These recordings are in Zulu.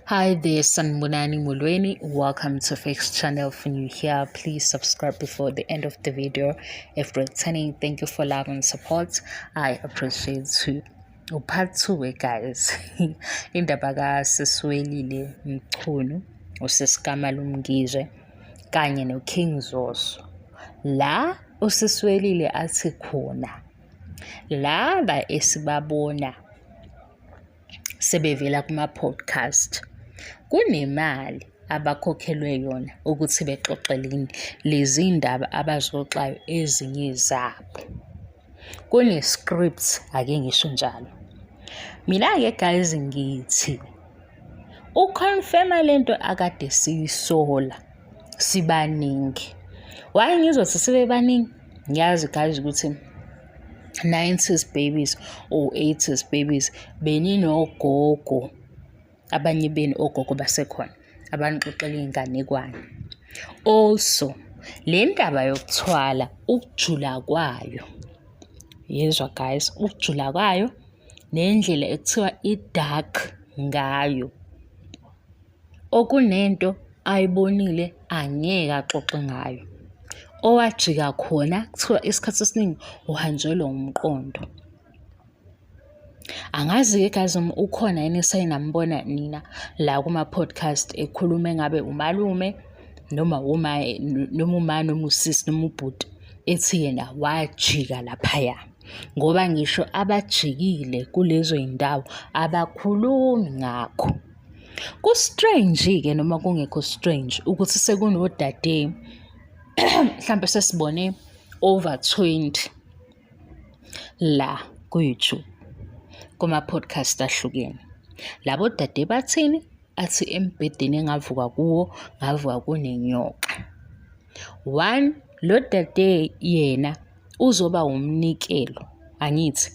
Hi there, Sanbonani Molweni. Welcome to Fix Channel. If you're new here, please subscribe before the end of the video. If returning, thank you for love and support. I appreciate you. Part 2 guys. Indaba kaSiswelile Mchunu, usisiKamalumngizwe kanye noKing Zoso. La uSiswelile athi khona laba esibabona sebevela kuma-podcast kunemali abakhokhelwe yona ukuthi bexoxe lezi ndaba abazoxayo ezinye zabo. Kune-script, ake ngisho njalo. Mina-ke guys ngithi uconfirma lento akade siyisola sibaningi. Why ngizothi sibe baningi? Ngiyazi guys ukuthi 90s babies or 80s babies beninogogo, abanye benu ogogo basekhona abanixoxela iy'nganekwane. Also, le ndaba yokuthwala ukujula kwayo, yezwa guys, ukujula kwayo nendlela ekuthiwa i-dark ngayo, okunento ayibonile angeke axoxe ngayo. Owajika khona kuthiwa isikhathi esiningi uhanjelwa umqondo. Angazi-ke guys noma ukhona yini esenambona nina la kuma-podcast ekhuluma engabe umalume noma uma noma uma noma usisi noma ubhuti ethi yena wajika laphaya. Ngoba ngisho abajikile kulezo y'ndawo abakhulumi ngakho. Ku-strange-ke noma kungekho strange ukuthi sekunodade mhlampe sesibone over 20 la ku-YouTube kuma-podcast ahlukene. Labo dade bathini? Athi embhedeni engavuka kuwo ngavuka kunenyoka. One, lo dade yena uzoba umnikelo, angithi?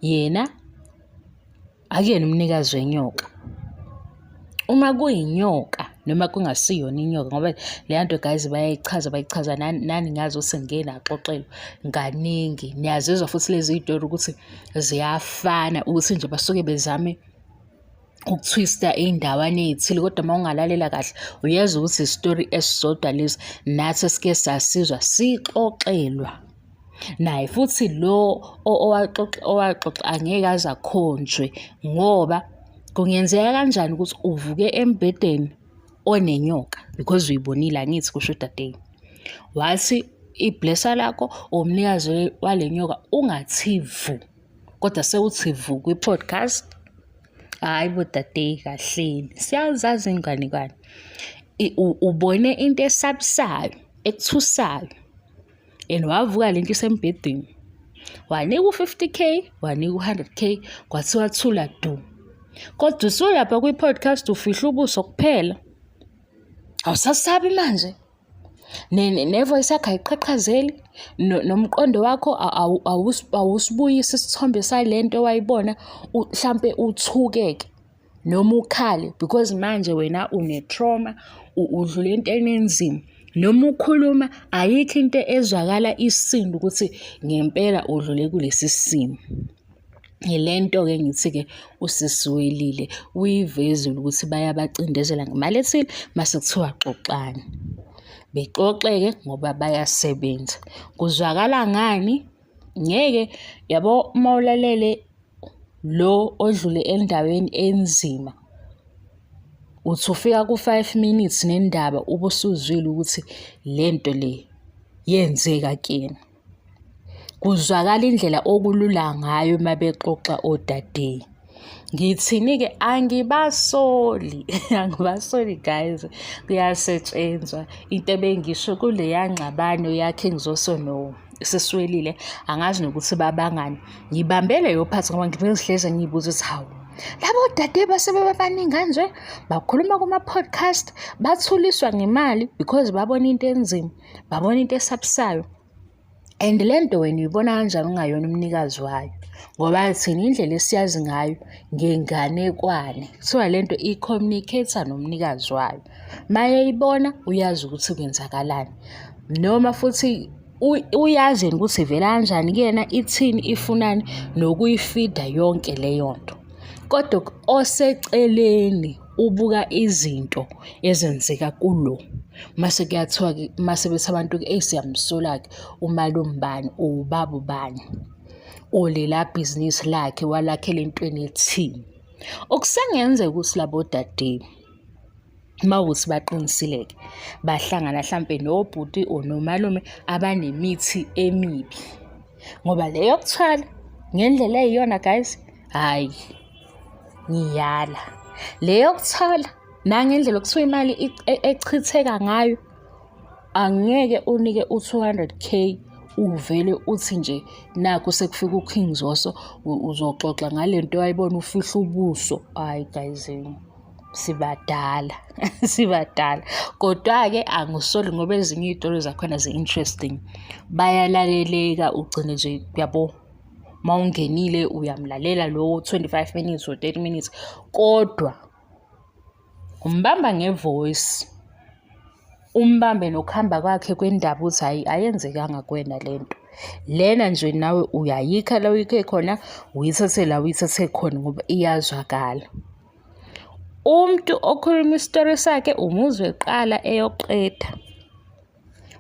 Yena akuyena umnikazi wenyoka. Uma kuyinyoka noma kungasiyona inyoka ngoba leya nto guys bayayichaza bayichaza nani ngazi ukuthi ngike naxoxelwa kaningi. Niyazizwa futhi lezi y'tori ukuthi ziyafana ukuthi nje basuke bezame ukuthwista ey'ndawana ey'thile kodwa uma ungalalela kahle uyezwa ukuthi isitori esisodwa lesi nathi esike sasizwa sixoxelwa. Naye futhi lo owaxoxa owaxoxa angeke aze akhonjwe ngoba kungenzeka kanjani ukuthi uvuke embhedeni onenyoka because uyibonile angithi kusho udadewenu. Wathi iblesser lakho umnikazi wale nyoka ungathi vu kodwa sewuthi vu kwi-podcast. Hhayi bo dade kahleni, siyazazi iy'nganekwane. Ubone into esabisayo, ekuthusayo and wavuka le nto isembhedeni. Wanika u-50 K, wanika u-100 K, kwathiwa thula du. Kodwa usulapha kwi-podcast ufihla ubuso kuphela. Awusasabi manje? Ne-voice yakho ayiqhaqhazeli, nomqondo wakho awusibuyisi isithombe sale nto owayibona hlampe uthuke-ke noma ukhale because manje wena une-trauma, udlule entweni enzima. Noma ukhuluma ayikho into ezwakala isisindo ukuthi ngempela udlule kulesi simo. Yile nto-ke ngithi-ke usisiwelile uyivezile ukuthi bayabacindezela ngemali ethile mase kuthiwa xoxani. Bexoxe-ke ngoba bayasebenza. Kuzwakala ngani? Ngeke yabo uma ulalele lo odlule endaweni enzima uthi ufika ku-5 minutes nendaba ube usuzwile ukuthi le nto le yenzeka kuyena. Kuzwakala indlela okulula ngayo uma bexoxa odade. Ngithini-ke angibasoli, angibasoli guys, kuyasetshenzwa. Into ebengisho kuleya ngxabano yaKing Zoso noSiswelile, angazi nokuthi babangani. Ngibambe leyo part ngoba ngihlezi ngiyibuza ukuthi hawu, labo dade basebebabaningi kanje, bakhuluma kuma-podcast, bathuliswa ngemali because babona into enzima, babona into esabisayo. And le nto wena uyibona kanjani ungayona umnikazi wayo? Ngoba thina indlela esiyazi ngayo ngenganekwane, kuthiwa le nto i-communicate-a nomnikazi wayo. Uma eyibona uyazi ukuthi kwenzakalani, noma futhi uyazi yena ukuthi ivela kanjani kuyena, ithini, ifunani, nokuyifida yonke leyo nto. Kodwa oseceleni Ubuka izinto ezenzeka kulo. Mase kuyathiwa-ke, mase bethi abantu-ke eyi siyamsola-ke umalume bani or ubaba ubani or lela bhizinisi lakhe walakhela entweni ethini. Okusengenzeka ukuthi labo dade uma kuwukuthi baqinisile-ke bahlangana hlampe nobhuti or nomalume abanemithi emibi ngoba le yokuthwala ngendlela eyiyona guys, hhayi ngiyala. Le yokuthwala nangendlela okuthiwa imali echitheka ngayo angeke unike u-200 K uvele uthi nje nakhu sekufika uKing Zoso uzoxoxa ngale nto wayibona ufihla ubuso. Hhayi guys sibadala sibadala kodwa-ke angisoli ngoba ezinye iy'tori zakhona zi-interesting bayalaleleka ugcine nje yabo uma ungenile uyamlalela lowo 25 minutes or 30 minutes kodwa umbamba ngevoice umbambe nokuhamba kwakhe kwendaba ukuthi hhayi ayenzekanga kuwena le nto lena nje nawe uyayikha la uyikhe khona uyithathe la uyithathe khona ngoba iyazwakala. Umuntu okhuluma isitori sakhe umuzwe kuqala eyoqeda.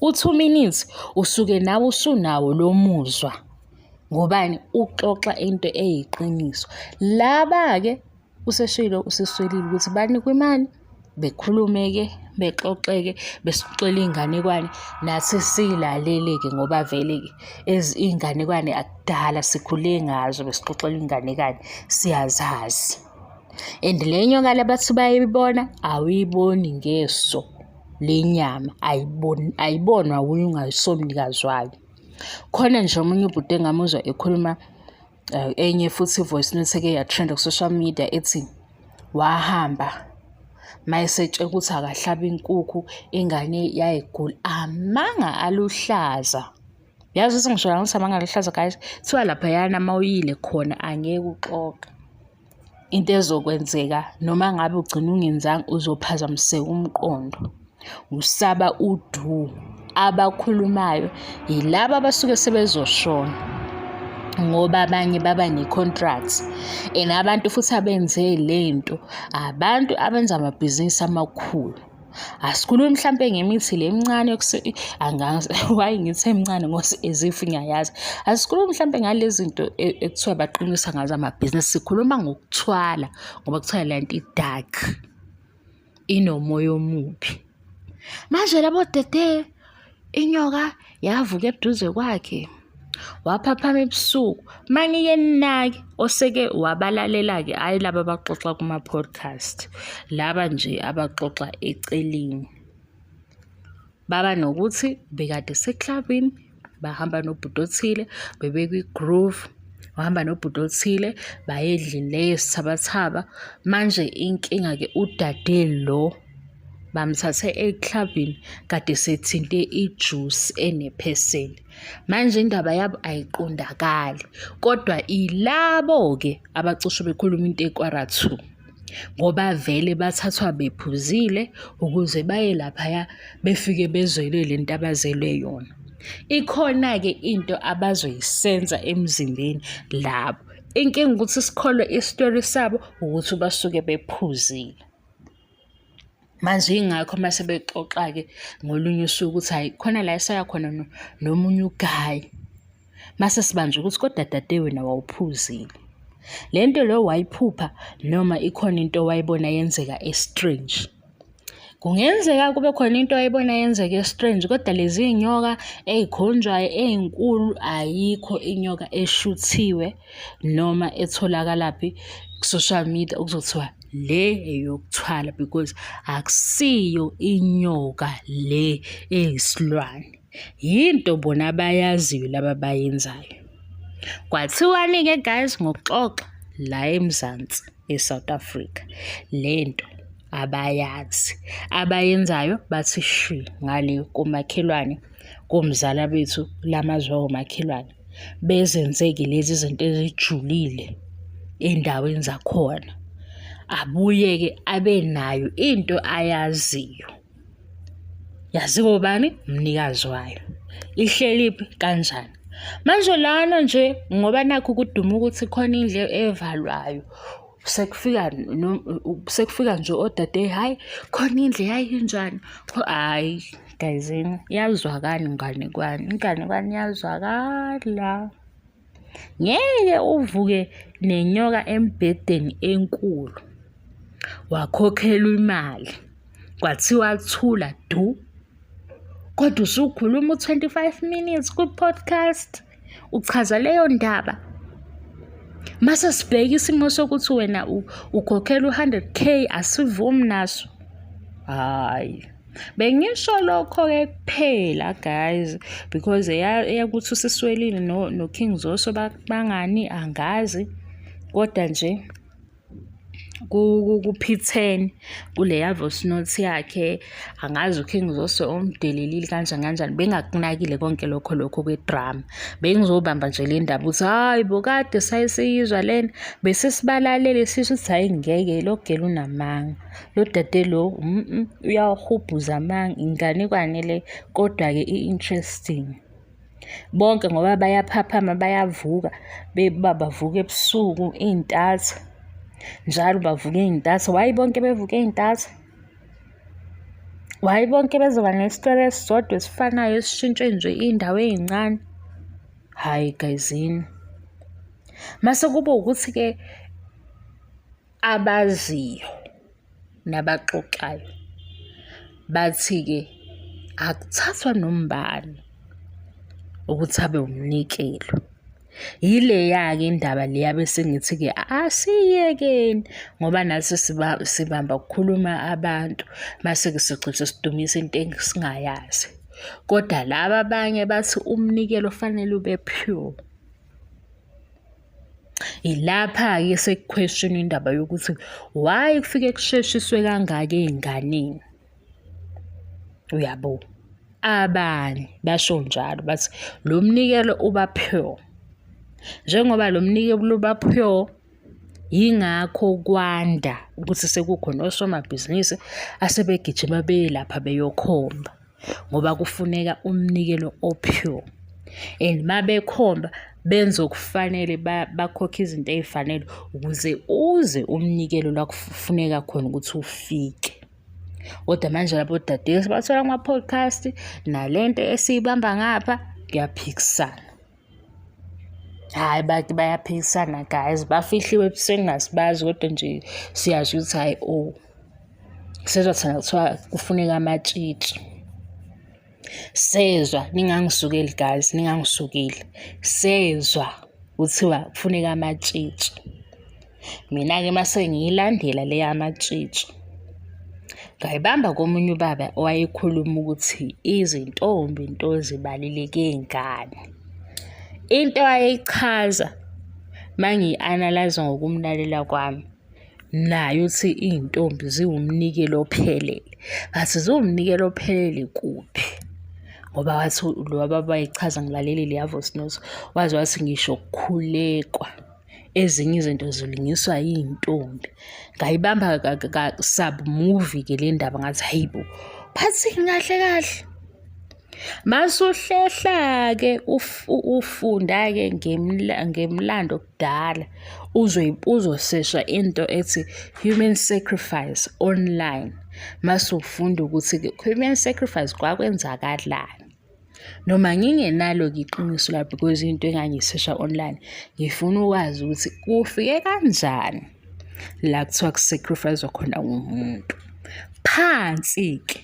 U-two minutes usuke nawe usunawo lo muzwa ngobani uxoxa into eyiqiniso. Laba-ke useshilo useswelile ukuthi banikwe imali bekhulume-ke bexoxe-ke besixoxele iy'nganekwane nathi siyilalele-ke ngoba vele-ke iy'nganekwane akudala sikhule ngazo besixoxela iy'nganekwane siyazazi. And le nyoka le bathi bayibona awuyiboni ngeso lenyama ayibonwa wuye ungayisomnikazi wayo. Khona nje omunye ubhuti engamuzwa ekhuluma enye futhi i-voice note eke yatrenda ku-social media ethi wahamba mayesetshela ukuthi akahlabe inkukhu ingane yayigula amanga aluhlaza. Yazi ukuthi ngisho la ngithi amanga aluhlaza guys, kuthiwa laphayana uma uyile khona angeke uxoxe. Into ezokwenzeka noma ngabe ugcina ungenzanga uzophazamiseka umqondo. Usaba udu. Abakhulumayo yilaba abasuke sebezoshona ngoba abanye baba ne-contract and abantu futhi abenze le nto abantu abenza amabhizinisi amakhulu. Asikhulumi mhlampe ngemithi le emincane angazi why ngithi emincane ngoba as if ngiyayazi. Asikhulumi mhlampe ngale zinto ekuthiwa baqinisa ngazo amabhizinisi, sikhuluma ngokuthwala ngoba kuthiwa le nto i-dark, inomoya omubi. Manje labo dede inyoka yavuka eduze kwakhe waphaphama ebusuku manike ninake oseke wabalalela-ke hhayi laba abaxoxa kuma-podcast laba nje abaxoxa eceleni baba nokuthi bekade seklabini bahamba nobhuti othile bebekwi-groove wahamba nobhuti othile baye endlini le yesithabathaba manje inkinga-ke udade lo bamthathe eklabhini kade sethinte ijuice enephesenti. Manje indaba yabo ayiqondakali kodwa ilabo-ke abacishe bekhuluma into ekwara two ngoba vele bathathwa bephuzile ukuze baye laphaya befike bezwele le nto abazelwe yona. Ikhona-ke into abazoyisenza emzimbeni labo. Inkinga ukuthi sikholwe isitori sabo ukuthi basuke bephuzile. Manje yingakho uma sebexoxa-ke ngolunye usuku ukuthi hhayi khona la esaya khona nomunye ugayi. Mase sibanjwa ukuthi kodwa dade wena wawuphuzile. Le nto leyo wayiphupha noma ikhona into owayibona yenzeka e-strange. Kungenzeka kube khona into ayibona yenzeka e-strange kodwa lezi iy'nyoka ey'khonjwayo ey'nkulu ayikho inyoka eshuthiwe noma etholakalaphi ku-social media okuzothiwa le eyokuthwala because akusiyo inyoka le eyisilwane. Yinto bona abayaziyo laba abayenzayo. Kwathiwani-ke guys ngokuxoxa la eMzansi e-South Africa le nto abayazi abayenzayo bathi shwi ngale komakhelwane komzala bethu lamazwe awomakhelwane bezenzeke lezi zinto ezijulile endaweni zakhona abuye-ke abe nayo into ayaziyo yaziwa ubani umnikazi wayo ihleliphi kanjani manje lana nje ngoba nakho kuduma ukuthi khona indlu evalwayo. Sekufika sekufika nje odade, hhayi khona indlu yayinjani, hhayi gayizini iyazwakala inganekwane, inganekwane iyazwakala. Ngeke uvuke nenyoka embhedeni enkulu, wakhokhelwa imali, kwathiwa thula du, kodwa usukhuluma u-25 minutes kwi-podcast, uchaza leyo ndaba. Mase sibheke isimo sokuthi wena ukhokhela u-100 K asivumi naso. Hhayi. Bengisho lokho-ke kuphela guys because eyakuthi uSiswelini no-King Zoso bangani angazi kodwa nje kuphithene kuleya voice note yakhe angazi uKing Zoso umdelelile kanjani kanjani bengakunakile konke lokho lokho kwe-drama bengizobamba nje le ndaba ukuthi hayi bo kade sayisiyizwa lena bese sibalalele sisho ukuthi hhayi ngeke lo gela unamanga. Lo dade lo uyawahubhuza amanga, inganekwane le kodwa-ke i-interesting. Bonke ngoba bayaphaphama bayavuka, bavuka ebusuku iy'ntatha, njalo bavuka iy'ntatha. Why bonke bevuka ey'ntatha? Why bonke bezoba nesitori esisodwa esifanayo esishintshe nje iy'ndawo ey'ncane? Hhayi gayizini. Mase kuba ukuthi-ke Abaziyo nabaxoxayo bathi-ke akuthathwa nombani ukuthi abe umnikelo. Yileya-ke indaba leya bese ngithi-ke asiyekeni ngoba nathi sibamba ukukhuluma abantu mase-ke sigcine sesidumisa into esingayazi. Kodwa laba abanye bathi umnikelo fanele ube pure. Ilapha-ke sekukhweshina indaba yokuthi why kufike kusheshiswe kangaka ey'nganeni. Uyabo? Abanye basho njalo bathi lo mnikelo uba pure. Njengoba lo mnikelo uba pure, yingakho kwanda ukuthi sekukhona osomabhizinisi asebegijima beye lapha beyokhomba. Ngoba kufuneka umnikelo o-pure and uma bekhomba benza okufanele bakhokhe izinto ey'fanele ukuze uze umnikelo la kufuneka khona ukuthi ufike. Kodwa manje labo dade sibathola kuma-podcast nalento esiyibamba ngapha kuyaphikisana. Hhayi bathi bayaphikisana guys, bafihliwe ebusweni ngasibazi kodwa nje siyazi ukuthi hhayi oh. Sezwa thina kuthiwa kufuneka amatshitshi. Sezwa, ningangisukeli guys, ningangisukeli. Sezwa kuthiwa kufuneka amatshitshi. Mina-ke uma sengiyilandela le yamatshitshi, ngayibamba komunye ubaba owayekhuluma ukuthi izintombi nto zibaluleke ngani. Into ayeyichaza uma ngiyi-analyse-a ngokumlalela kwami, naye uthi iy'ntombi ziwumnikelo ophelele. But ziwumnikelo ophelele kuphi? Ngoba wathi lo baba wayechaza ngilalele leya voice note, waze wathi ngisho kukhulekwa. Ezinye izinto zilungiswa iy'ntombi. Ngayibamba sub movie-ke le ndaba ngathi hayi bo, bathini kahle kahle? Masuhlehla-ke ufunda-ke ngemlando kudala uzosesha into ethi human sacrifice online. Mase ufunda ukuthi-ke human sacrifice kwakwenzakalani. Noma ngingenalo-ke iqiniso la because into engangisesha online, ngifuna ukwazi ukuthi kufike kanjani la kuthiwa ku-sacrifice-wa khona umuntu. Phansi-ke,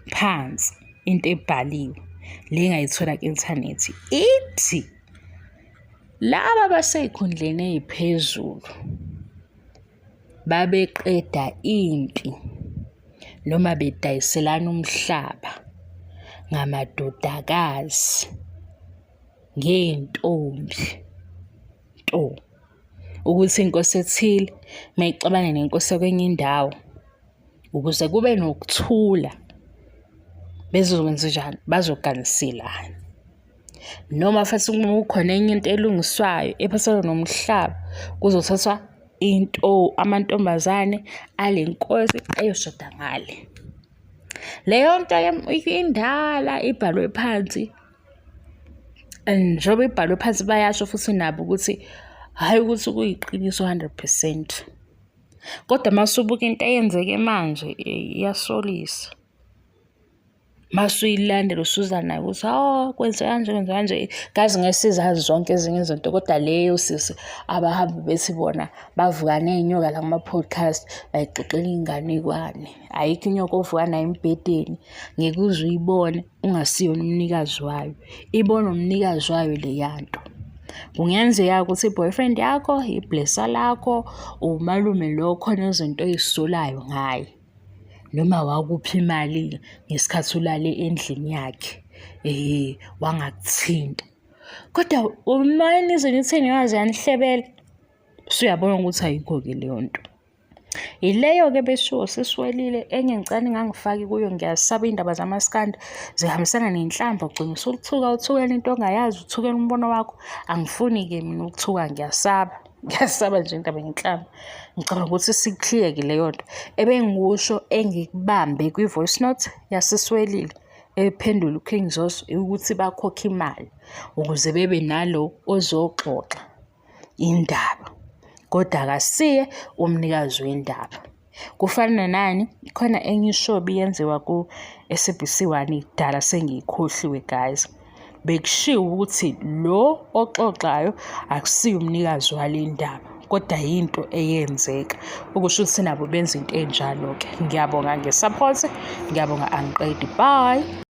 phansi into ebhaliwe le engayithola ku-inthanethi ithi, laba abasey'khundleni ey'phezulu Babeqeda impi noma bedayiselana umhlaba ngamadodakazi, ngey'ntombi nto. Ukuthi inkosi ethile uma ixabana nenkosi yakwenye indawo, ukuze kube nokuthula bezokwenzenjani? Bazoganiselana. Noma futhi uma kukhona enye into elungiswayo ephathelene nomhlaba, kuzothathwa into amantombazane ale nkosi ayoshada ngale. Leyo nto-ke indala ibhalwe phansi and njengoba ibhalwe phansi bayasho futhi nabo ukuthi Hhayi ukuthi kuyiqiniso 100%. Kodwa uma usubuka into eyenzeke manje iyasolisa. Mase uyilandela usuza nayo ukuthi hawu kwenzeka kanje kwenzeka kanje kazi ngeke sizazi zonke ezinye izinto kodwa leyo sisi abahambi bethi bona bavuka ney'nyoka la kuma-podcast bayixoxela iy'nganekwane. Ayikho inyoka ovuka nayo embhedeni ngeke uze uyibone ungasiyona umnikazi wayo. Ibona umnikazi wayo leya nto. Kungenzeka ukuthi i-boyfriend yakho, iblesser lakho, umalume lo khona izinto oy'solayo ngaye. Noma wakupha imali ngesikhathi ulale endlini yakhe wangakuthinta. Kodwa uma nize nithini ngaze yanihlebela, usuyabona ukuthi ayikho-ke leyo nto. Yileyo-ke beshiwo sisiwelile enye ngicela ningangifaki kuyo ngiyasaba iy'ndaba zamaskandi zihambisana nenhlamba ugcina usuthuka uthukela into ongayazi uthukela umbono wakho. Angifuni-ke mina ukuthuka ngiyasaba. Ngiyasaba nje indaba yenhlamba. Ngicabanga ukuthi sikliyeke leyo nto. Ebengikusho engikubambe kwi-voice note yasisiwelile ephendula uKing Zoso ukuthi bakhokhe imali ukuze bebe nalo ozoxoxa indaba. Kodwa akasiye umnikazi wendaba. Kufana nani? Khona enye ishow ebiyenziwa ku-S_A_B_C 1 kudala sengiyikhohliwe guys. Bekushiwo ukuthi lo oxoxayo akusiye umnikazi wale ndaba kodwa yinto eyenzeka. Okusho ukuthi nabo benza into enjalo-ke. Ngiyabonga nge-support, ngiyabonga angiqedi. Bye.